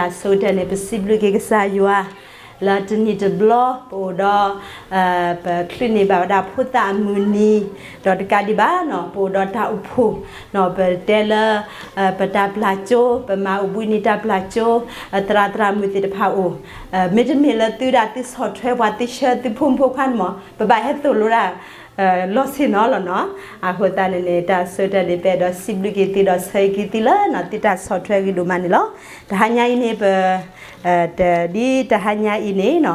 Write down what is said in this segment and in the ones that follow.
အဆိကတၢၢ်န့ၣ် ပစံးဘျုးက့ၤကစၢ်ယွၤ လၢတနံၤတဘျီ ပအိၣ်ဒီး ပချုးန့ၢ်ဘၣ်ဝဲဒၣ်ဖိသၣ်အမုၢ်နံၤ, ဒီးတကးဒံးဘၣ်နီၤ ပအိၣ်ဒီးတၢ်အိၣ်ဖှိၣ်နီၤ ပတဲလၢ ပတၢ်ပျၢ်ကၠိ ပမၤအိၣ်ဘှံးနံၤတၢ်ပျၢ်ကၠိ သရၣ်သရၣ်မုၣ်သ့ၣ်တဖၣ်အိၣ်, မ့တမ့ၢ်လၢသုဒၣ်သုဆီၣ်ထွဲပှၤ သုဆှၢ သုဖိမုၣ်ဖိခွါန့ၣ်မး ပဘၣ်ဟဲသိၣ်လိဒၣ် လီၤဆ့ၣ်နီၤလီၤနီၤ. အဃိသတးန့ၣ်န့ၣ် တၢ်ဆိကတၢၢ်န့ၣ် ပအဲၣ်ဒိးစံးဘျုးက့ၤသုဒီးဆၢဂ့ၤက့ၤသုလၢနီၤ သုတၢ်ဆီၣ်ထွဲဂ့ၤဒိၣ်မးန့ၣ်လီၤ. တဟါညါအံၤန့ၣ် ပ တ ဒ်တဟါညါအံၤန့ၣ်နီၤ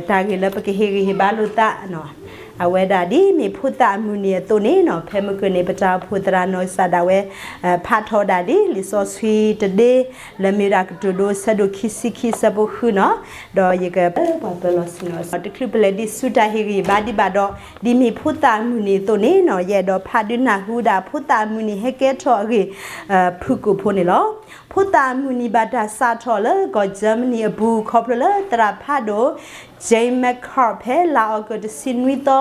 တၢ်ဂ့ၢ်လၢပကဟ့ၣ်ဂံၢ်ဟ့ၣ်ဘါလိာ်သးနီၤ အဝဲဒၣ်ဒ်မ့ၢ်ဖိသၣ်အမုၢ်နံၤအသိးန့ၣ်နီၤ ဖဲမုၢ်ကၢၢ်န့ၣ် ပတၢ်အိၣ်ဖှိၣ်သရၣ်နီၢ်ကစၢ်ဒၣ်ဝဲ ဖးထီၣ်ဒၣ်ဒ်လံာ်စီဆှံတဒ့ လၢမ့ၢ်ဝဲဒၣ်ကတိၤဒိ ဆၢဒိၣ်ခံဆံခံ ဆၢဖိဃုနီၤ, ဒီးယကပှၤပၢၤလီၢ်ဆ့ၣ်နီၤ တချုးပလဲၤဒံးဆူတၢ်ဟ့ၣ်ဂံၢ်ဟ့ၣ်ဘါဒံးဘၣ်ဒီး ဒ်မ့ၢ်ဖိသၣ်အမုၢ်နံၤအသိးန့ၣ်နီၤ ယအဲၣ်ဒိးဖးဒုးနၢ်ဟူဒၣ်ဖိသၣ်အမုၢ်နံၤဟဲကဲထီၣ်အဂ့ၢ် ဖုၣ်ကိာ်ဖိန့ၣ်လီၤ. ဖိသၣ်အမုၢ်နံၤဘၣ်တၢ်စးထီၣ်လၢကီၢ် Germany အပူၤ ခီဖျိလၢသရၣ်ဖးဒိၣ် Jane McCart ဖဲလါအီကူးတဆံနွံသီ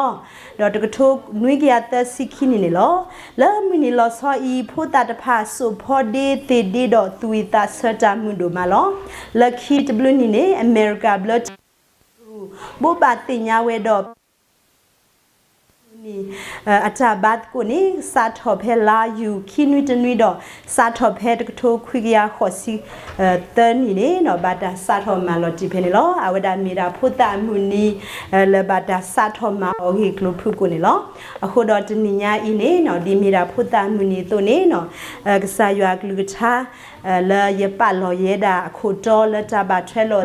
ဒီးတကထိနွံကယၤသၢဆံခံနံၣ်န့ၣ်လီၤ. လၢမုၢ်နံၤလီၤဆီအံၤ ဖိသၣ်တဖၣ်စိာ်ဖီဒ့သ့ၣ်ဒ့ဒီးသူၣ်ဝံၣ်သးဆၢတၢ်မုာ်ဒိၣ်မးလီၤ. လၢခံတဘျုးနံၣ်န့ၣ် အမဲရကၤဘျၢထံ ဘိးဘၣ်သ့ၣ်ညါဝဲဒီး နံၤ အတၢ်ဘါသကိးန့ၣ် စးထီၣ်ဖဲလါယူၤခံနွံတနွံဒီး စးထီၣ်ဖဲတကထိခွံကယၤဃိးဆံသၢနံၣ်န့ၣ်နီၤ ဘၣ်တၢ်စးထီၣ်မၤလီၤတံၢ်ဖဲန့ၣ်လီၤ. အဝဲဒၣ်မ့ၢ်ဒၣ်ဖိသၣ်အမုၢ်နံၤ လၢဘၣ်တၢ်စးထီၣ်မၤအီၤအဂ့ၢ်ကျိၤဖုၣ်ကိာ်န့ၣ်လီၤ. အဃိဒီးတနံၤညါအံၤန့ၣ်နီၤ ဒ်မ့ၢ်ဒၣ်ဖိသၣ်အမုၢ်နံၤအသိးန့ၣ်နီၤ ကစၢ်ယွၤအကလုၢ်ကထါ လၢယပာ်လီၤယဲဒၣ်အခိၣ်တီလၢတၢ်ဘၣ်ထွဲလိာ်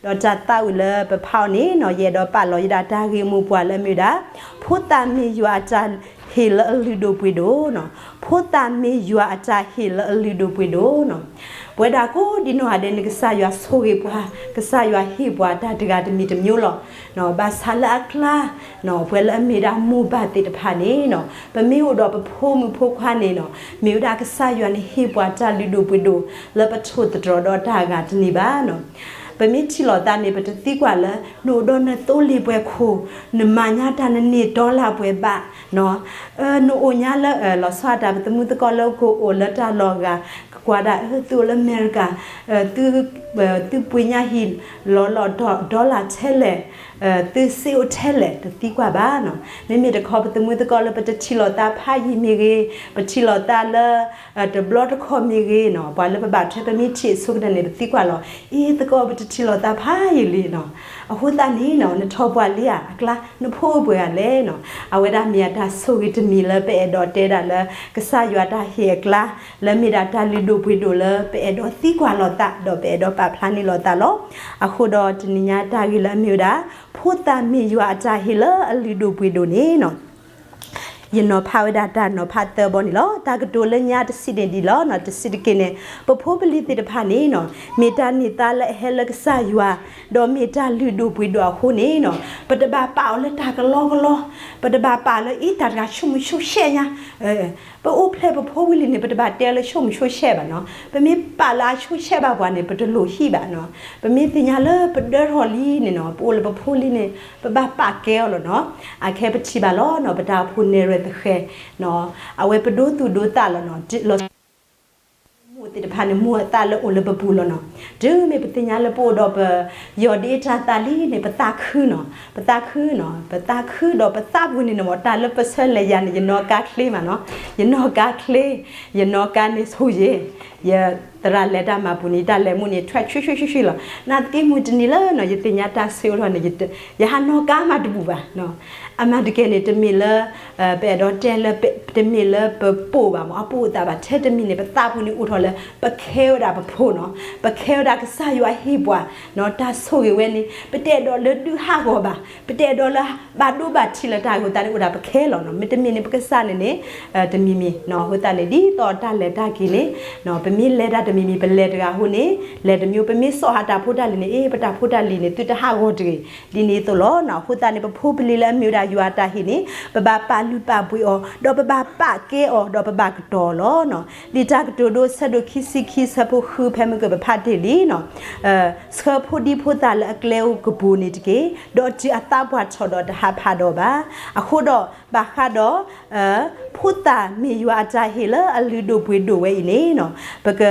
ဒီးတၢ်သးဝံၣ်လၢပဖးအီၤန့ၣ်နီၤ ယအဲၣ်ဒိးပာ်လီၤယဲဒၣ်တၢ်ဂ့ၢ်မိၢ်ပှၢ်လၢအမ့ၢ်ဝဲဒၣ် ဖိသၣ်မ့ၢ်ယွၤအတၢ်ဟ့ၣ်လၢအလုၢ်ဒိၣ်ပှ့ၤဒိၣ်နီၤ, ဖိသၣ်မ့ၢ်ယွၤအတၢ်ဟ့ၣ်လၢအလုၢ်ဒိၣ်ပှ့ၤဒိၣ်နီၤ. ပဝဲဒၣ်ကိးဒံနီၢ်ဂၤဒဲးန့ၣ် ကစၢ်ယွၤဆိၣ်ဂ့ၤပှၤ, ကစၢ်ယွၤဟ့ၣ်ပှၤတၢ်တဂၤတမံၤတမျိုးလီၤ. ဘၣ်ဆၣ်လၢအကျါ ပဝဲလၢအမ့ၢ်ဒၣ်မိၢ်ပၢ်သ့ၣ်တဖၣ်န့ၣ်နီၤ ပမ့ၢ်အိၣ်ဒီးပဖိမုၣ်ဖိခွါန့ၣ်နီၤ မ့ၢ်ဝဲဒၣ်ကစၢ်ယွၤန့ၣ်ဟ့ၣ်ပှၤတၢ်လုၢ်ဒိၣ်ပှ့ၤဒိၣ် လၢပထိၣ်သတြီၤဒီးတၢ်အဂၤတန့ၢ်ဘၣ်နီၤ. ပမ့ၢ်ထံၣ်လိာ်သးန့ၣ် ပတသံကွၢ်လၢ နအိၣ်ဒီးနသိလ့ၣ်ပှဲၤခိၣ်, နမၤညါတၢ်နန့ၢ်တီလၢ်ပှဲၤဘၣ် နအိၣ်ညါလၢ လီၤဆီအတၢ်ပသမူသကိးလၢကအိၣ်လၢတၢ်လီၢ်ဂၤ ကကွၢ်ဒၣ် သုအိၣ်လၢအမဲရကၤ သုပှ့ၤညါဟံၣ်လီၤလီၤဒီလၣ်ထဲလဲၣ်, သုစ့အိၣ်ထဲလဲၣ် တသံကွၢ်ဘၣ်နီၤ. မ့မ့ၢ်တခီပသမူသကိးလၢပတထံၣ်လိာ်သးဖးယံာ်မ့ၢ်ဂ့ၤ, ပထံၣ်လိာ်သးလၢ တဘျီတခီၣ်မ့ၢ်ဂ့ၤနီၤ, ပှၤလၢပဘၣ်ထွဲပမ့ၢ်ထံၣ်အဆိကတၢၢ်န့ၣ် ပသံကွၢ်လီၤ, အ့ သကိးပတထံၣ်လိာ်သးဖးယံာ်လံနီၤ. အဃိသတးန့ၣ်နီၤ နထီၣ်ပှၢ်လံဧါအကျါ နဖိအိၣ်ပှဲၤဂၤလဲၣ်နီၤ. အဝဲဒၣ်မ့ၢ်အတၢ်ဆိၣ်ဂ့ၤတမံၤလၢပအဲၣ်ဒိးတဲဒၣ်လၢ ကစၢ်ယွၤတၢ်ဟ့ၣ်အကျါ လၢမ့ၢ်ဒၣ်တၢ်လုၢ်ဒိၣ်ပှ့ၤဒိၣ်လၢပအဲၣ်ဒိးသံကွၢ်လိာ်သး ဒီးပအဲၣ်ဒိးပာ်ဖျါန့ၢ်လိာ်သးလီၤ. အဃိဒီးတနံၤညါတၢ်ဂ့ၢ်လၢအမ့ၢ်ဝဲဒၣ် ဖိသၣ်မ့ၢ်ယွၤအတၢ်ဟ့ၣ်လၢအလုၢ်ဒိၣ်ပှ့ၤဒိၣ်န့ၣ်နီၤ ယနီၤဖးဝဲဒၣ်တၢ်နီၤဖးသၢဘီန့ၣ်လီၤ. တၢ်ကတိၤလၢညါတဆံးန့ၣ်ဒ်လီၤနီၤ, တဆံးတက့ၢ်န့ၣ် ပဖိပလံၤသ့ၣ်တဖၣ်န့ၣ်နီၤ မ့ၢ်တၢ်န့ၢ်သါလၢအဟဲလၢကစၢ်ယွၤ, ဒီးမ့ၢ်တၢ်လုၢ်ဒိၣ်ပှ့ၤဒိၣ်အဃိန့ၣ်နီၤ ပတဘၣ်ပာ်အီၤလၢတၢ်ကလီကလီ, ပတဘၣ်ပာ်လၢအံၤတၢ်တဂၤဆိမိၣ်ဆိဆဲးညါ ပအိၣ်ဖျဲၣ်ပဖိဝံၤလံန့ၣ် ပတဘၣ်တဲလၢဆိမိၣ်ဆိဆဲးဘၣ်နီၤ. ပမ့ၢ်ပာ်လၢအဆိဆဲးဘၣ်ပှၤန့ၣ် ပတလိၣ်ဟံၣ်ဘၣ်နီၤ. ပမ့ၢ်သ့ၣ်ညါလၢပဒၢထီၣ်လံန့ၣ်နီၤ ပအိၣ်လၢပဖိလံန့ၣ် ပဘၣ်ပာ်ကဲအီၤလီၤနီၤ. အခဲပထံၣ်ဘၣ်လီၤနီၤ ပတၢ်အိၣ်ဖှိၣ်နဲၣ်ရွဲၣ်သဃဲၤ အဝဲပဒိသူၣ်ဒိသးလီၤနီၤ လီၤ မိၢ်သ့ၣ်တဖၣ်န့ၣ် မိၢ်အသးလၢအိၣ်လၢပပူၤလီၤနီၤ. တုၤမ့ၢ်ပသ့ၣ်ညါလၢပအိၣ်ဒီးပ ယီၢ်ဒ့တၢ်သးလံန့ၣ် ပသးခုနီၤ, ပသးခုနီၤ, ပသးခုဒီးပသးပူၤန့ၣ်နီၤ တၢ်လၢပဆၢလဲၤယၤန့ၣ် ယနီၣ်ကါချ့မးနီၤ, ယနီၣ်ကါချ့, ယနီၣ်ကါန့ၣ်ဆိၣ်ယ့ၤ, ယသရၣ်လဲၤတၢ်မၤပူၤန့ၣ် တၢ်လဲၤမူန့ၣ် ထွဲဆွံဆွံဆွံဆွံလီၤ. နာ်သက့မုၢ်တနံၤလၢနီၤ ယသ့ၣ်ညါတၢ်ဆၢကတီၢ်န့ၣ် ယဟးနီၣ်ကါမးတဘူၣ်ဘၣ်နီၤ. အမၤတကဲန့ၣ် တမ့ၢ်လၢ ပအဲၣ်ဒိးတဲလၢ တမ့ၢ်လၢပပိာ်ဘၣ်မး အပိာ်အသးဘၣ် ထဲတမံၤန့ၣ် ပသးပူၤန့ၣ်အိၣ်ထီၣ်လၢ ပခဲဝဲဒၣ်ပဖိနီၤ, ပခဲဝဲဒၣ်ကစၢ်ယွၤဟ့ၣ်ပှၤနီၤ တၢ်ဆိၣ်ဂ့ၤဝဲန့ၣ် ပတအဲၣ်ဒိးလၢဒုးဟးဂီၤဘၣ်, ပတအဲၣ်ဒိးလၢဘၣ်ဒိဘၣ်ထံးလၢတၢ်ဂ့ၤသးန့ၣ် အိၣ်ဒၣ်ပခဲလီၤနီၤ. မ့တမ့ၢ်န့ၣ် ပကစၢ်န့ၣ်န့ၣ် တမံၤမံၤနီၤ. အဃိသတးန့ၣ် ဒ်သိးတၢ်လဲၤတၢ်က့ၤန့ၣ် ပမ့ၢ်လဲၤတၢ်တမံၤမံၤ ပလဲၤတဂၤအဃိန့ၣ် လဲၤတမံၤ ပမ့ၢ်စိာ်ဟးတၢ်ဖိတၢ်လံၤန့ၣ် အ့ ပတၢ်ဖိတၢ်လံၤန့ၣ် သုတဟးဂီၤတဂ့ၤ ဒ်န့ၣ်အသိးလီၤနီၤ. အဃိသတးန့ၣ် ပဖိပလံၤလၢအမ့ၢ်ဝဲဒၣ်ယွၤအတၢ်ဟ့ၣ်န့ၣ် ပဘၣ်ပာ်လုၢ်ပာ်ပှ့ၤအီၤ ဒီးပဘၣ်ပာ်ကဲအီၤ ဒီးပဘၣ်ကတီၤလီၤနီၤ. လံာ်တၢ်ကတိၤဒိ ဆၢဒိၣ်ခံဆံခံ ဆၢဖိဃု ဖဲမုၢ်ကၢၢ်ပဖးတ့ၢ်လံနီၤ ဆှၢဖိဒံဖိသၣ်လၢအကျဲအိၣ်ကပူၤန့ၣ်တက့ၢ်, ဒီးတုၤအသးပှၢ်ထီၣ်ဒီးတဟးဖးဒီးဘၣ်. အဃိဒီး ဘၣ်ဃးဒီး ဖိသၣ်မ့ၢ်ယွၤအတၢ်ဟ့ၣ်လၢအလုၢ်ဒိၣ်ပှ့ၤဒိၣ်ဝဲအံၤန့ၣ်နီၤ ပက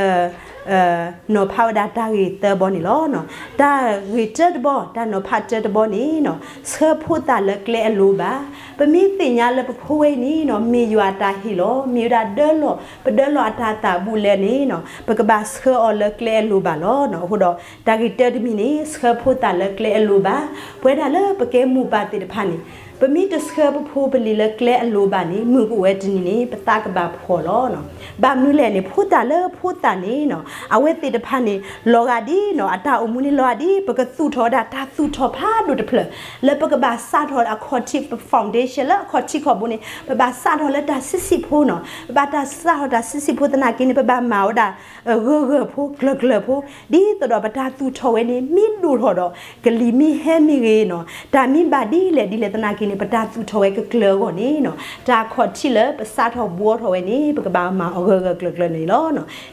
နီၤဖးဝဲဒၣ်တၢ်ဂ့ၢ်သၢဘီန့ၣ်လီၤ. တၢ်ဂ့ၢ်တၢတဘီ တၢ်နီၤဖးတၢတဘီန့ၣ်နီၤ ဆှၢဖိသၣ်လၢကျဲအလိၤဘၣ်. ပမ့ၢ်သ့ၣ်ညါလၢပဖိဝဲအံၤန့ၣ်နီၤ မ့ၢ်ယွၤအတၢ်ဟ့ၣ်လီၤ မ့ၢ်ဝဲဒၣ်ဒၢလီၢ် ပဒၢလီၢ်အတၢ်သးဘူးလဲန့ၣ်နီၤ ပကဘၣ်ဆှၢအီၤလၢကျဲအလိၤဘၣ်လီၤ. အဃိဒီး တၢ်ဂ့ၢ်တၢတမံၤန့ၣ် ဆှၢဖိသၣ်လၢကျဲအလိၤဘၣ်. ပဝဲဒၣ်လၢပကဲမိၢ်ပၢ်သ့ၣ်တဖၣ်န့ၣ် ပမ့ၢ်တဆှၢပဖိပလံၤလၢကျဲအလိၤဘၣ်န့ၣ် မုၢ်ကအိၣ်ဝဲတနံၤန့ၣ် ပသးကဘၣ်ဖှီၣ်လီၤ. ဘၣ်မနုၤလဲၣ်န့ၣ် ဖိသၣ်လၢဖိသၣ်န့ၣ်နီၤ အဝဲသ့ၣ်တဖၣ်န့ၣ် လီၤဂာ်ဒ်နီၤ အတၢ်အိၣ်မူန့ၣ်လီၤဂာ်ဒ် ပကသူၣ်ထီၣ်ဝဲဒၣ်တၢ်သူၣ်ထီၣ်ဖးဒိၣ်တဖျၢၣ် လၢပကဘၣ်စးထီၣ်အခီၣ်ထံး ပ foundation လၢအခီၣ်ထံးခီၣ်ဘိန့ၣ် ပဘၣ်စးထီၣ်လၢတၢ်ဆံးဆံးဖိနီၤ ပဘၣ်တၢ်စးထီၣ်တၢ်ဆံးဆံးဖိသနာ်က့န့ၣ် ပဘၣ်မၤဝဲဒၣ် ဂၢၢ်ဂၢၢ်ဖိ ကျၢၤကျၢၤဖိ ဒ်သိးဒီးပတၢ်သူၣ်ထီၣ်ဝဲန့ၣ် မ့ၢ်ဒိၣ်ထီၣ်ဒီး ကလံၤမ့ၢ်ဟဲမ့ၢ်ဂ့ၤနီၤ တၢ်မ့ၢ်ဘၣ်ဒ်လဲၣ်ဒ်လဲၣ်သနာ်က့န့ၣ် ပတၢ်သူၣ်ထီၣ်ဝဲကကျၢၤအဂီၢ်န့ၣ်နီၤ တၢ်အခီၣ်ထံးလၢပစးထီၣ်ဘှီထီၣ်ဝဲန့ၣ် ပကဘၣ်မၤအီၤဂၢၢ်ဂၢၢ်ကျၢၤကျၢၤန့ၣ်လီၤ.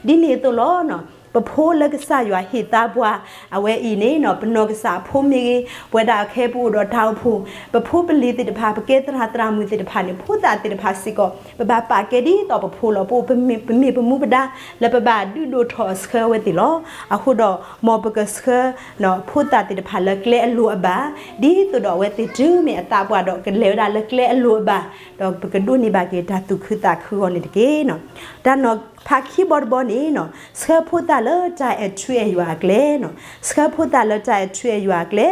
ဒ်န့ၣ်အသိးလီၤ ပဖိလၢကစၢ်ယွၤဟ့ၣ်သါပှၤ အဝဲအံၤန့ၣ်နီၤ ပနီၢ်ကစၢ်အဖိမ့ၢ်ဂ့ၤ ပဝဲဒၣ်အခဲပအိၣ်ဒီးတၢ်အိၣ်ဖှိၣ် ပဖိပလံၤသ့ၣ်တဖၣ် ပကဲသရၣ်သရၣ်မုၣ်သ့ၣ်တဖၣ်န့ၣ် ဖိသၣ်သ့ၣ်တဖၣ်စ့ၢ်ကီး ပဘၣ်ပာ်ကဲဒ်သိးပဖိလီၤ. ပမ့ၢ်ပမူပဒါ လၢပဘၣ်ဒုးဒိၣ်ထီၣ်ဆှၢအဝဲသ့ၣ်လီၤ. အဃိဒီး မ်ပကဆှၢ ဖိသၣ်သ့ၣ်တဖၣ်လၢကျဲအလိၤအဘၣ် ဒ်သိးဒီးအဝဲသ့ၣ်တုၤမ့ၢ်အသးပှၢ်ဒီး ကလဲၤဝဲဒၣ်လၢကျဲအလိၤအဘၣ် ဒီးပကဒိးန့ၢ်ဘၣ်က့ၤတၢ်သူၣ်ခုသးခုအဂီၢ်န့ၣ်တက့ၢ်. တၢ်နီၤဖးခံဘီတဘီန့ၣ်နီၤ ဆှၢဖိသၣ်လၢတၢ်အဲၣ်ထူအဲၣ်ယွၤအကျဲနီၤ ဆှၢဖိသၣ်လၢတၢ်အဲၣ်ထူအဲၣ်ယွၤအကျဲ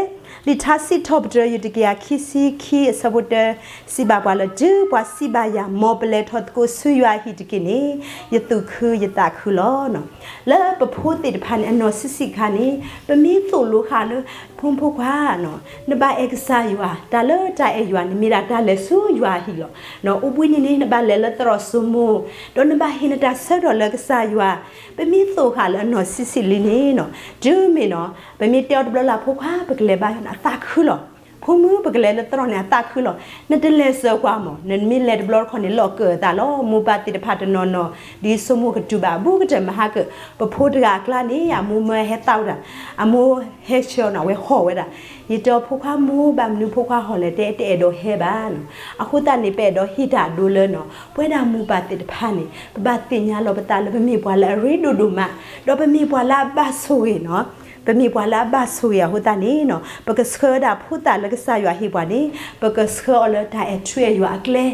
လံာ်ထါစံးထီၣ်ပတြၢၤ ယုၢ်တကယၤခံဆံခံ အဆၢဖိတၢ စံးဘၣ်ပှၤလၢ တုၤပှၤစံးဘၣ်ယၤ မ်ပလဲၤထီၣ်သကိးဆူယွၤအဟံၣ်တက့ၢ်န့ၣ် ယသူၣ်ခုယသးခုလီၤ. လၢပဖိသ့ၣ်တဖၣ်န့ၣ် အနီၢ်ဆံးဆံးခါန့ၣ် ပမ့ၢ်သိၣ်လိဃာ်လၢ ဖိမုၣ်ဖိခွါနီၤ နဘၣ်အဲၣ်ကစၢ်ယွၤ တၢ်လၢတၢ်အဲၣ်ယွၤန့ၣ် မ့ၢ်ဒၣ်တၢ်လဲၤဆူယွၤအဟံၣ်လီၤ. အိၣ်ဘှံးနံၤန့ၣ် နဘၣ်လဲၤလၢသရိာ်စိမိၤ ဒီးနဘၣ်ဟ့ၣ်နတၢ်ဆၢကတီၢ်လၢကစၢ်ယွၤ ပမ့ၢ်သိၣ်ဃာ်လၢအနီၢ်ဆံးဆံးလံန့ၣ်နီၤ တုၤမ့ၢ်နီၤ ပမ့ၢ်တဲအီၤတဘျီလၢ ဖိခွါ ပကလဲၤဘါယွၤန့ၣ် အသးခုလီၤ. ဖိမုၣ် ပကလဲၤလၢသရိာ်န့ၣ် အသးခုလီၤ. နတလဲၤစၢၤကွၢ်မး နမ့ၢ်လဲၤတဘျီတခီန့ၣ် လီၢ်ကၢၣ်အသးလီၤ. မိၢ်ပၢ်သ့ၣ်တဖၣ်တနီၤနီၤ ဒ်စိမိၤကတုၤဘၣ် ဘူးကတၢၢ်မဟါကၢၣ် ပဖိတဂၤအကျါန့ၣ် အမိၢ်မၢဟဲသးဝဲဒၣ် အမိၢ်ဟဲဆှၢအီၤန့ၣ် အဝဲဟီၣ်ဝဲဒၣ် ယတဲအီၤ ဖိခွါမိၢ် ဘၣ်မနုၤဖိခွါဟီၣ်လဲၣ် တဲတအဲၣ်ဒိးဟဲဘၣ်နီၤ. အဃိသတးန့ၣ် ပအဲၣ်ဒိးဟ့ၣ်တၢ်အဒိလၢနီၤ ပဝဲဒၣ်မိၢ်ပၢ်သ့ၣ်တဖၣ်န့ၣ် ပဘၣ်သ့ၣ်ညါလီၤပသးလၢပမ့ၢ်ပှၤလၢအရ့ဒိၣ်ဒိၣ်မး ဒီးပမ့ၢ်ပှၤလၢအဘၣ်ဆိၣ်ဂ့ၤနီၤ ပမ့ၢ်ပှၤလၢအဘၣ်ဆိၣ်ဂ့ၤအဃိသတးန့ၣ်နီၤ ပကဆှၢဝဲဒၣ်ဖိသၣ်လၢကစၢ်ယွၤဟ့ၣ်ပှၤန့ၣ် ပကဆှၢအီၤလၢတၢ်အဲၣ်ထူအဲၣ်ယွၤအကျဲ ဒ်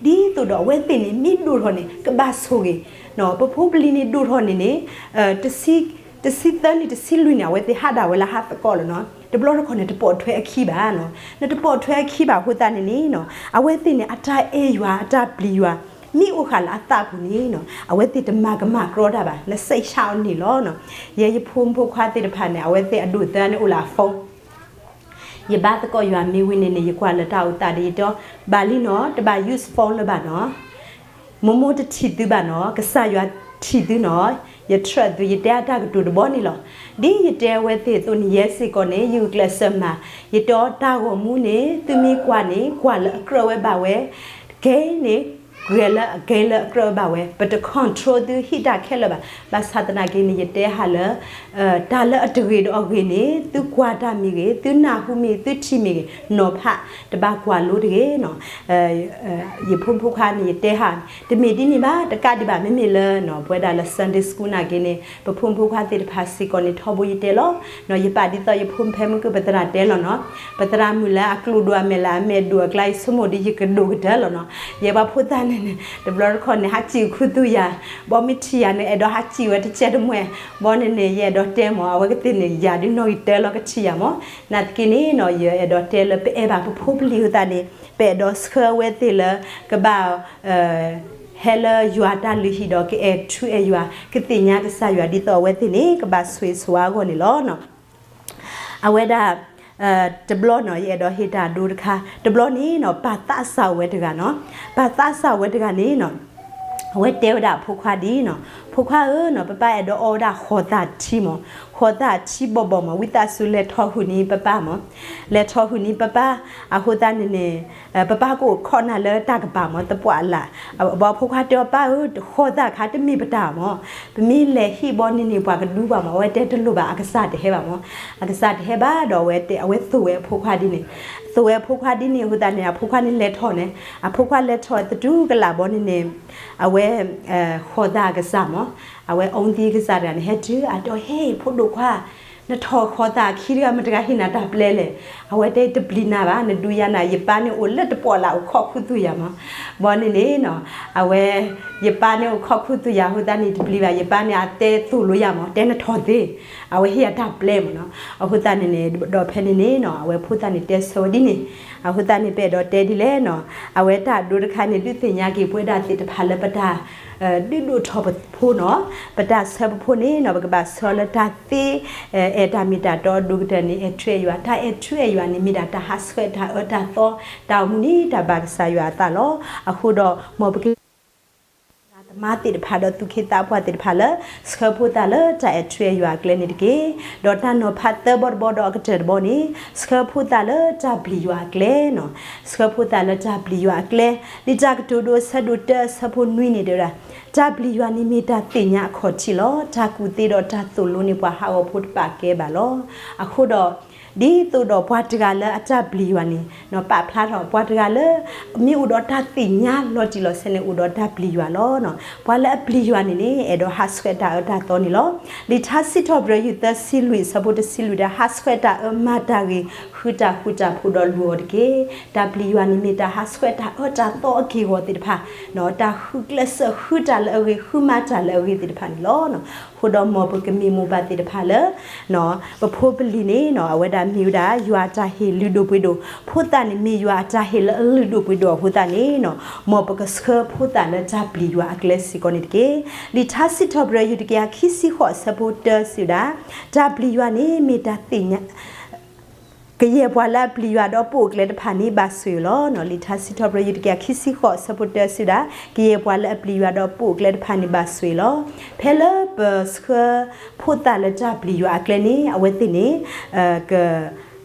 သိးဒီးအဝဲသ့ၣ်န့ၣ် မ့ၢ်ဒိၣ်ထီၣ်န့ၣ် ကဘၣ်ဆိၣ်ဂ့ၤ ပဖိပလံၤန့ၣ်ဒိၣ်ထီၣ်န့ၣ်န့ၣ် တဆံသၢနံၣ်တဆံလွံၢ်န့ၣ် အဝဲသ့ၣ်ဟးဒၣ်ဝဲလၢဟးသကိးလီၤနီၤ. တဘျီတခီန့ၣ် တပိာ်ထွဲအခံဘၣ်နီၤ. နတပိာ်ထွဲအခံဘၣ်အဃိသတးန့ၣ်န့ၣ်နီၤ အဝဲသ့ၣ်န့ၣ် အတၢ်အဲၣ်ယွၤ အတၢ်ပျံၤယွၤ မ့ၢ်အိၣ်ဃာ်လၢအသးပူၤန့ၣ်နီၤ အဝဲသ့ၣ်တမၤကမၣ်ကြီတၢ်ဘၣ် နစဲးဆါအီၤန့ၣ်လီၤနီၤ. ယဲယဖိမုၣ်ဖိခွါသ့ၣ်တဖၣ်န့ၣ် အဝဲသ့ၣ်အဒိၣ်သၢန့ၣ် အိၣ်လၢအ phone ယဘါသကိးယွၤမ့ၢ်ဝံၤန့ၣ်န့ၣ် ယကွၢ်လၢတၢ်အိၣ်သးဒီးယတဲအီၤ ဘၣ်လံနီၤ တဘၣ် use phone လၢၤဘၣ်နီၤ. မိၢ်မိၢ်တထံၣ်သုဘၣ်နီၤ ကစၢ်ယွၤထံၣ်သုနီၤ. ယ trust သု ယတဲအတၢ်ကတိၤတဘီန့ၣ်လီၤ. ဒ်ယတဲအဝဲသ့ၣ်အသိးန့ၣ် ယဲစ့ၢ်ကီးန့ၣ် ယဂုာ်ကျဲးစၢးမၤ ယတဲအီၤတၢ်ဂီၤမူန့ၣ် သုမ့ၢ်ကွၢ်န့ၣ် ကွၢ်လၢအကြၢးဝဲဘၣ်ဝဲ ကဲန့ၣ် ဂဲၤလၢအကဲလၢအကြၢးဘၣ်ဝဲ ပတ control သုဟံၣ်တၢ်ခဲလၢာ်ဘၣ်. ဘၣ်ဆၣ်သနာ်က့န့ၣ် ယတဲဟးလၢ တၢ်လၢအတဂ့ၤဒီးအဂ့ၤန့ၣ် သုကွၢ်တၢ်မ့ၢ်ဂ့ၤ သုနၢ်ဟူမ့ၢ်ဂ့ၤ သုထံၣ်မ့ၢ်ဂ့ၤ နီၤဖး တဘၣ်ကွၢ်လိတဂ့ၤနီၤ. ယဖိမုၣ်ဖိခွါန့ၣ် ယတဲဟး တမ့ၢ်ဒ်န့ၣ်ဘၣ် တကးဒံးဘၣ် မ့မ့ၢ်လၢနီၤ ပဝဲဒၣ်လၢ Sunday School နာ်က့န့ၣ် ပဖိမုၣ်ဖိခွါသ့ၣ်တဖၣ်စ့ၢ်ကီးန့ၣ် ထီဘိယတဲလီၤ. ယပာ်ဒ်သိးယဖိမုၣ်ဖဲမုၢ်ကၢၢ်ပသရၣ်တဲလီၤနီၤ. ပသရၣ်မုၣ်လၢအကျိၤဒိၣ်အမဲာ်လၢအမဲာ်ဒိၣ်အကျါ ယဆိကမိၣ်ဒီးယကဒိၣ်ကတၢၢ်လီၤနီၤ. ယဲပှၤဖိသၣ်န့ၣ်န့ၣ် တဘျီတခီန့ၣ် ဟးစံၣ်ခူသူၣ်ယၤ ဘီမ့ၢ်ထံၣ်ယၤန့ၣ် အဲၣ်ဒိးဟးစံၣ်ဝဲတကဲတမှဲၢ် ဘီန့ၣ်န့ၣ် ယအဲၣ်ဒိးတဲမး အဝဲကသ့ၣ်န့ၣ် ယၤဒုးနီၣ်ဂံၢ်တၢလီၤကထံၣ်ယၤမး. နာ်သက့န့ၣ်နီၤ ယအဲၣ်ဒိးတဲလၢပအဲၣ်ဘၣ်ပဖိပလံၤအဃိသတးန့ၣ် ပအဲၣ်ဒိးဆှၢအဝဲသ့ၣ်လၢ ကဘၣ် ဟဲလၢယွၤတၢ်လုၢ်ဟံၣ်ဒီး ကအဲၣ်ထူအဲၣ်ယွၤ ကသ့ၣ်ညါကစၢ်ယွၤဒ်သိးအဝဲသ့ၣ်န့ၣ် ကဘၣ်ဆိၣ်ဂ့ၤဆိၣ်ဝါအဂီၢ်န့ၣ်လီၤ. အဝဲဒၣ် တဘျီနီၤ ယအဲၣ်ဒိးဟ့ၣ်တၢ်ဒိတခါ တဘျီန့ၣ်နီၤ ပၢ်သးစၢ်ဝဲတဂၤနီၤ ပၢ်သးစၢ်ဝဲတဂၤန့ၣ်နီၤ အဝဲတဲဝဲဒၣ်အဖိခွါဒ်နီၤ ဖိခွါဧၢနီၤ, ပပၢ်အဲၣ်ဒိးအီဝဲဒၣ်ဃီၤသၣ်ထံမး, ဃီၤသၣ်ထံဘီၣ်ဘီၣ်မး, ဝံသးစူၤလဲၤထီၣ်ဟုၣ်န့ၢ်ပပၢ်မး, လဲၤထီၣ်ဟုၣ်န့ၢ်ပပၢ်, အဃိသတးန့ၣ်န့ၣ် ပပၢ်ကအိၣ်ခိးနၤလၢတၢ်ကပၤမး, သပှၢ်အလၣ်, ဘီဖိခွါတဲအီၤ ပၢ်ဧၢ, ဃီၤသၣ်ခါတမ့ၢ်ပတၢ်မး, ပမ့ၢ်လဲၤဟံၣ်ဘီန့ၣ်န့ၣ် ပှၤကဒူဘၣ်မး, အဝဲတဲတလိၣ်ဘၣ်, အကစၢ်တဟဲဘၣ်မး, အကစၢ်တဟဲဘၣ်ဒီး အဝဲတဲ အဝဲသိၣ်ဝဲအဖိခွါဒ်န့ၣ်, သိၣ်ဝဲအဖိခွါဒ်န့ၣ်အဃိသတးန့ၣ် အဖိခွါန့ၣ်လဲၤထီၣ်န့ၣ်, အဖိခွါလဲၤထီၣ်သတူၢ်ကလာ်ဘီန့ၣ်န့ၣ် အဝဲ ဃီၤသၣ်အကစၢ်မး, အဝဲအီသံအကစၢ်တဂၤန့ၣ် ဟဲတုၤအတဲအီၤ ဟ့ၣ် ဖိဒိၣ်ခွါ, နထီၣ်ဃီၤသၣ်အခံတဂၤ မတၤတဂၤဟ့ၣ်နၤတၢ်ပျဲလဲၣ်, အဝဲတဲတပျံၤနၤဘၣ်, နဒုးယၤနၤ, ယပၢ်န့ၣ်အိၣ်လၢတပီၣ်လၢ်အိၣ်ခိးခူသူၣ်ယၤမး, ဘီန့ၣ်န့ၣ်နီၤ, အဝဲ ယပၢ်န့ၣ်အိၣ်ခိးခူသူၣ်ယၤအဃိသတးန့ၣ် တပျံၤဘၣ်, ယပၢ်န့ၣ်အတဲသိၣ်လိယၤမး, တဲနထီၣ်သ့, အဝဲဟ့ၣ်ယၤတၢ်ပျဲမးနီၤ, အဃိသတးန့ၣ်န့ၣ် ဒီးဖဲန့ၣ်န့ၣ်နီၤ အဝဲဖိသၣ်န့ၣ်တဲဆၢဝဲဒ်န့ၣ်, အဃိသတးန့ၣ် ပအဲၣ်ဒိးတဲဒ်လဲၣ်နီၤ, အဝဲတၢ်အဒိတခါန့ၣ် ဒုးသ့ၣ်ညါက့ၤပဝဲဒၣ်သ့ၣ်တဖၣ်လၢပတၢ် ဒုးဒိၣ်ထီၣ်ပဖိနီၤ, ပတၢ်ဆှၢပဖိန့ၣ်နီၤ ပကဘၣ်ဆှၢလၢတၢ်သ့, အဲၣ်တၢ်မ့ၢ်တၢ်တီအဒိၣ်ကတၢၢ်န့ၣ် အဲၣ်ထူအဲၣ်ယွၤ, တၢ်အဲၣ်ထူအဲၣ်ယွၤန့ၣ် မ့ၢ်ဒၣ်တၢ်ဟးဆှဲးတၢ်အၢတၢ်သီ, တၢ်အိၣ်မူန့ၣ် တၢ်ဘၣ်ကစၢ်ယွၤအသးလီၤ. အဃိဒီး မ်ပက သမါသ့ၣ်တဖၣ်ဒီးသူၣ်က့သးပှၢ်သ့ၣ်တဖၣ်လၢ ဆှၢဖိသၣ်လၢတၢ်အဲၣ်ထူအဲၣ်ယွၤအကျဲန့ၣ်တက့ၢ်. ဒီးတၢ်နီၤဖးသၢဘီတဘီဒီးအကတၢၢ်တဘီန့ၣ် ဆှၢဖိသၣ်လၢတၢ်ပျံၤယွၤအကျဲနီၤ, ဆှၢဖိသၣ်လၢတၢ်ပျံၤယွၤအကျဲ, လံာ်တၢ်ကတိၤဒိ အဆၢဒိၣ်တၢ အဆၢဖိနွံန့ၣ်တဲဝဲဒၣ်, တၢ်ပျံၤယွၤန့ၣ်မ့ၢ်တၢ်သ့ၣ်ညါအခီၣ်ထံးလီၤ. တၢ်ကူၣ်သ့ဒီးတၢ်သိၣ်လိန့ၣ် ပှၤဟးဂီၤဖိတပာ်ကဲဘၣ်လီၤ. အဃိဒီး ဒ်သိးဒီးပှၤတဂၤလၢအတၢ်ပျံၤယွၤန့ၣ် ပာ်ဖျါထီၣ် ပှၤတဂၤလၢ မ့ၢ်အိၣ်ဒီးတၢ်သ့ၣ်ညါလီၤတံၢ်လီၤဆဲးန့ၣ် အိၣ်ဒီးတၢ်ပျံၤယွၤလီၤ. ပှၤလၢအပျံၤယွၤန့ၣ်န့ၣ် အဲၣ်ဒိးဟးဆှဲးတၢ်အၢတၢ်သီန့ၣ်လီၤ. လံာ်ထါစံးထီၣ်ပတြၢၤ ယူၢ်သၢဆံလွံၢ် အဆၢဖိတဆံလွံၢ်ဒီး ဟးဆှဲးတၢ်အၢမၤတၢ်ဂ့ၤ ဃုတၢ်ဃူတၢ်ဖိးဒီးလူၤအီၤတက့ၢ်. တၢ်ပျံၤယွၤန့ၣ်မ့ၢ်တၢ်ဟးဆှဲးတၢ်အၢတၢ်သီအက့ၢ်အဂီၤသ့ၣ်တဖၣ်, တၢ်ဃုကျဲးစၢးဃုတၢ်လၢအဂ့ၤ ဃုမၤတၢ်လၢအဂ့ၤသ့ၣ်တဖၣ်န့ၣ်လီၤ. အဃိဒီးမ်ပကမ့ၢ်မိၢ်ပၢ်သ့ၣ်တဖၣ်လၢ ပဖိပလံၤန့ၣ်နီၤ အဝဲဒၣ်မ့ၢ်ဝဲဒၣ် ယွၤအတၢ်ဟ့ၣ်လုၢ်ဒိၣ်ပှ့ၤဒိၣ်, ဖိသၣ်န့ၣ်မ့ၢ်ယွၤအတၢ်ဟ့ၣ်လၢအလုၢ်ဒိၣ်ပှ့ၤဒိၣ်အဃိသတးန့ၣ်နီၤ မ်ပကဆှၢဖိသၣ်လၢတၢ်ပျံၤယွၤအကျဲစ့ၢ်ကီးန့ၣ်တက့ၢ်. လံာ်ထါစံးထီၣ်ပတြၢၤ ယူၢ်တကယၤခံဆံဃိး အဆၢဖိတၢစံးဝဲဒၣ်, တၢ်ပျံၤယွၤန့ၣ်မ့ၢ်တၢ်သ့ၣ်ညါ ကယဲၢ်ပှၤလၢအပျံၤယွၤဒီးပိာ်အကျဲတဖၣ်န့ၣ် ဘၣ်ဆိၣ်ဂ့ၤလီၤ. လံာ်ထါစံးထီၣ်ပတြၢၤ ယူၢ်တကယၤခံဆံဃိး အဆၢဖိတၢစံးဝဲဒၣ်, ကယဲၢ်ပှၤလၢအပျံၤယွၤဒီးပိာ်အကျဲတဖၣ်န့ၣ် ဘၣ်ဆိၣ်ဂ့ၤလီၤ. ဖဲလၢပဆှၢဖိသၣ်လၢတၢ်ပျံၤယွၤအကျဲန့ၣ် အဝဲသ့ၣ်န့ၣ် က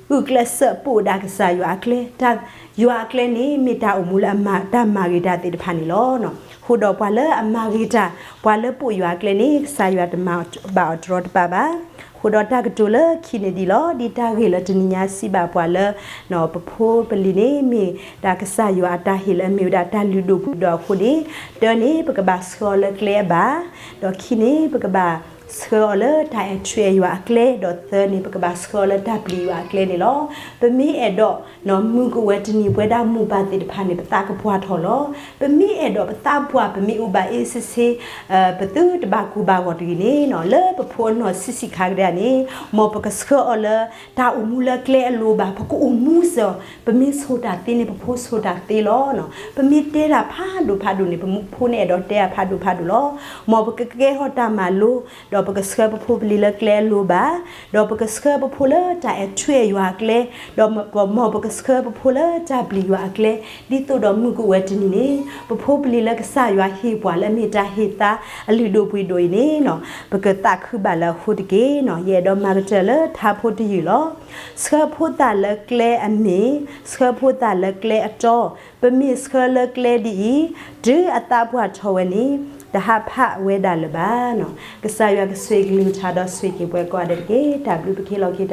ဂုာ်ကျဲးစၢးပိာ်ဒၣ်ကစၢ်ယွၤအကျဲ, တၢ် ယွၤအကျဲန့ၣ် မ့ၢ်တၢ်အိၣ်မူလၢအမၤ တၢ်မၤဂ့ၤတၢ်သ့ၣ်တဖၣ်န့ၣ်လီၤ. အဃိဒီးပှၤလၢအမၤဂ့ၤတၢ်, ပှၤလၢပိာ်ယွၤအကျဲန့ၣ် ကစၢ်ယွၤတမၤဘၣ်အီၤတရီတပါဘၣ်. အဃိဒီးတၢ်ကတိၤလၢခံန့ၣ်ဒ်လီၤ. ဒ်တၢ်ဂ့ၢ်လၢတနံၤညါစံးဘၣ်ပှၤလၢ ပဖိပလံၤန့ၣ် မ့ၢ်ဒၣ်ကစၢ်ယွၤအတၢ်ဟ့ၣ်လၢအမ့ၢ်ဝဲဒၣ်တၢ်လုၢ်ဒိၣ်ပှ့ၤဒိၣ်အဃိန့ၣ်, တၢန့ၣ် ပကဘၣ်ဆှၢအီၤလၢကျဲအဘၣ်, ဒီးခံန့ၣ် ပကဘၣ်ဆှၢအီၤလၢတၢ်အဲၣ်ထူအဲၣ်ယွၤအကျဲ, ဒီးသၢန့ၣ် ပကဘၣ်ဆှၢအီၤလၢတၢ်ပျံၤယွၤအကျဲန့ၣ်လီၤ. ပမ့ၢ်အဲၣ်ဒိး မုၢ်ကအိၣ်ဝဲတနံၤ ပဝဲဒၣ်မိၢ်ပၢ်သ့ၣ်တဖၣ်န့ၣ် ပသးကပှၢ်ထီၣ်လီၤ. ပမ့ၢ်အဲၣ်ဒိးပသးပှၢ် ပမ့ၢ်အိၣ်ဘၣ်အ့ၣ်စ့ဆ့ ပသုတဘၣ်ကိၢ်ဘၣ်ဂီၤတဂ့ၤန့ၣ် လၢပဖိအနီၢ်ဆံးဆံးခါကဒါန့ၣ် မ်ပကဆှၢအီၤလၢ တၢ်အိၣ်မူလၢကျဲအလိၤဘၣ်, ပကအိၣ်မူစ့ၢ်, ပမ့ၢ်ဆိၣ်တၢ်သ့န့ၣ် ပဖိဆိၣ်တၢ်သ့လီၤ. ပမ့ၢ်တဲတၢ်ဖးဒိၣ်ဖးဒိၣ်န့ၣ် ပဖိန့ၣ်အဲၣ်ဒိးတဲတၢ်ဖးဒိၣ်ဖးဒိၣ်လီၤ. မ်ပကကဲထီၣ်တၢ်မၤလိ, ဒီးပကဆှၢပဖိပလံၤလၢကျဲအလိၤဘၣ်, ဒီးပကဆှၢပဖိလၢတၢ်အဲၣ်ထူအဲၣ်ယွၤအကျဲ, ဒီးမ်ပကဆှၢပဖိလၢတၢ်ပျံၤယွၤအကျဲ, ဒ်သိးဒီးမုၢ်ကအိၣ်ဝဲတနံၤန့ၣ် ပဖိပလံၤလၢကစၢ်ယွၤဟ့ၣ်ပှၤလၢအမ့ၢ်တၢ်ဟ့ၣ်သါအလုၢ်ဒိၣ်ပှ့ၤဒိၣ်အံၤန့ၣ် ပကသးခုဘၣ်လၢအဃိတက့ၢ်. ယအဲၣ်ဒိးမၤကတၢၢ်လၢထါဖိတယုၢ်လီၤ. ဆှၢဖိသၣ်လၢကျဲအမ့ၢ်, ဆှၢဖိသၣ်လၢကျဲအတီ, ပမ့ၢ်ဆှၢလၢကျဲဒ်အံၤ, တုၤအသးပှၢ်ထီၣ်ဝဲန့ၣ် တဟးဖးဝဲဒၣ်လၢၤဘၣ်. ကစၢ်ယွၤကဆိၣ်ဂ့ၤကလုၢ်ကထါဒီးဆိၣ်ဂ့ၤက့ၤပှၤကိးဂၤဒဲးတက့ၢ်. တၢ်ဘျုးပခ့လီၤက့ၤတၢ်